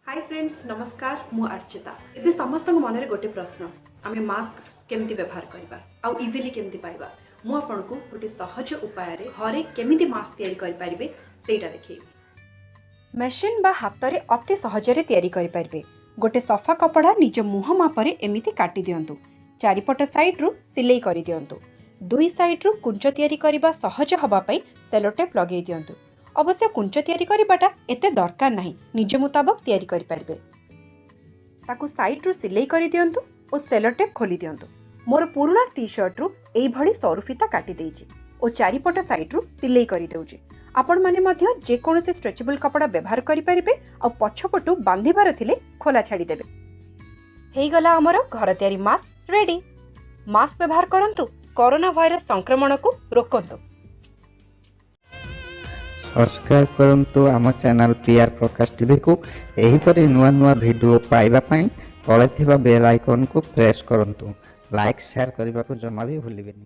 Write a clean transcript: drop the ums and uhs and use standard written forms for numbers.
High friends, ନମସ୍କାର। ମୁଁ ଅର୍ଚିତା। ଏବେ ସମସ୍ତଙ୍କ ମନରେ ଗୋଟେ ପ୍ରଶ୍ନ, ଆମେ ମାସ୍କ କେମିତି ବ୍ୟବହାର କରିବା ଆଉ ଇଜିଲି କେମିତି ପାଇବା? ମୁଁ ଆପଣଙ୍କୁ ଗୋଟେ ସହଜ ଉପାୟରେ ଘରେ କେମିତି ମାସ୍କ ତିଆରି କରିପାରିବେ, ସେଇଟା ଦେଖେଇବି। ମେସିନ୍ ବା ହାତରେ ଅତି ସହଜରେ ତିଆରି କରିପାରିବେ। ଗୋଟେ ସଫା କପଡ଼ା ନିଜ ମୁହଁ ମାପରେ ଏମିତି କାଟି ଦିଅନ୍ତୁ। ଚାରିପଟ ସାଇଡ଼୍ରୁ ସିଲେଇ କରିଦିଅନ୍ତୁ। ଦୁଇ ସାଇଡ଼୍ରୁ କୁଞ୍ଚ ତିଆରି କରିବା ସହଜ ହେବା ପାଇଁ ସେଲୋଟେପ୍ ଲଗେଇ ଦିଅନ୍ତୁ। ଅବଶ୍ୟ କୁଞ୍ଚ ତିଆରି କରିବାଟା ଏତେ ଦରକାର ନାହିଁ, ନିଜ ମୁତାବକ ତିଆରି କରିପାରିବେ। ତାକୁ ସାଇଡ଼୍ରୁ ସିଲେଇ କରିଦିଅନ୍ତୁ ଓ ସେଲୋଟେପ୍ ଖୋଲି ଦିଅନ୍ତୁ। ମୋର ପୁରୁଣା ଟି ସାର୍ଟରୁ ଏଇଭଳି ସରୁ ଫିତା କାଟି ଦେଇଛି ଓ ଚାରିପଟ ସାଇଡ଼୍ରୁ ସିଲେଇ କରିଦେଉଛି। ଆପଣମାନେ ମଧ୍ୟ ଯେକୌଣସି ଷ୍ଟ୍ରେଚେବଲ୍ କପଡ଼ା ବ୍ୟବହାର କରିପାରିବେ ଆଉ ପଛପଟୁ ବାନ୍ଧିବାର ଥିଲେ ଖୋଲା ଛାଡ଼ିଦେବେ। ହେଇଗଲା ଆମର ଘର ତିଆରି ମାସ୍କ ରେଡି। ମାସ୍କ ବ୍ୟବହାର କରନ୍ତୁ, କରୋନା ଭାଇରସ ସଂକ୍ରମଣକୁ ରୋକନ୍ତୁ। ସବସ୍କ୍ରାଇବ୍ କରନ୍ତୁ ଆମ ଚ୍ୟାନେଲ୍ ପିଆର୍ ପ୍ରକାଶ ଟିଭିକୁ। ଏହିପରି ନୂଆ ନୂଆ ଭିଡ଼ିଓ ପାଇବା ପାଇଁ ତଳେ ଥିବା ବେଲ୍ ଆଇକନ୍କୁ ପ୍ରେସ୍ କରନ୍ତୁ। ଲାଇକ୍, ସେୟାର କରିବାକୁ ଜମା ବି ଭୁଲିବେନି।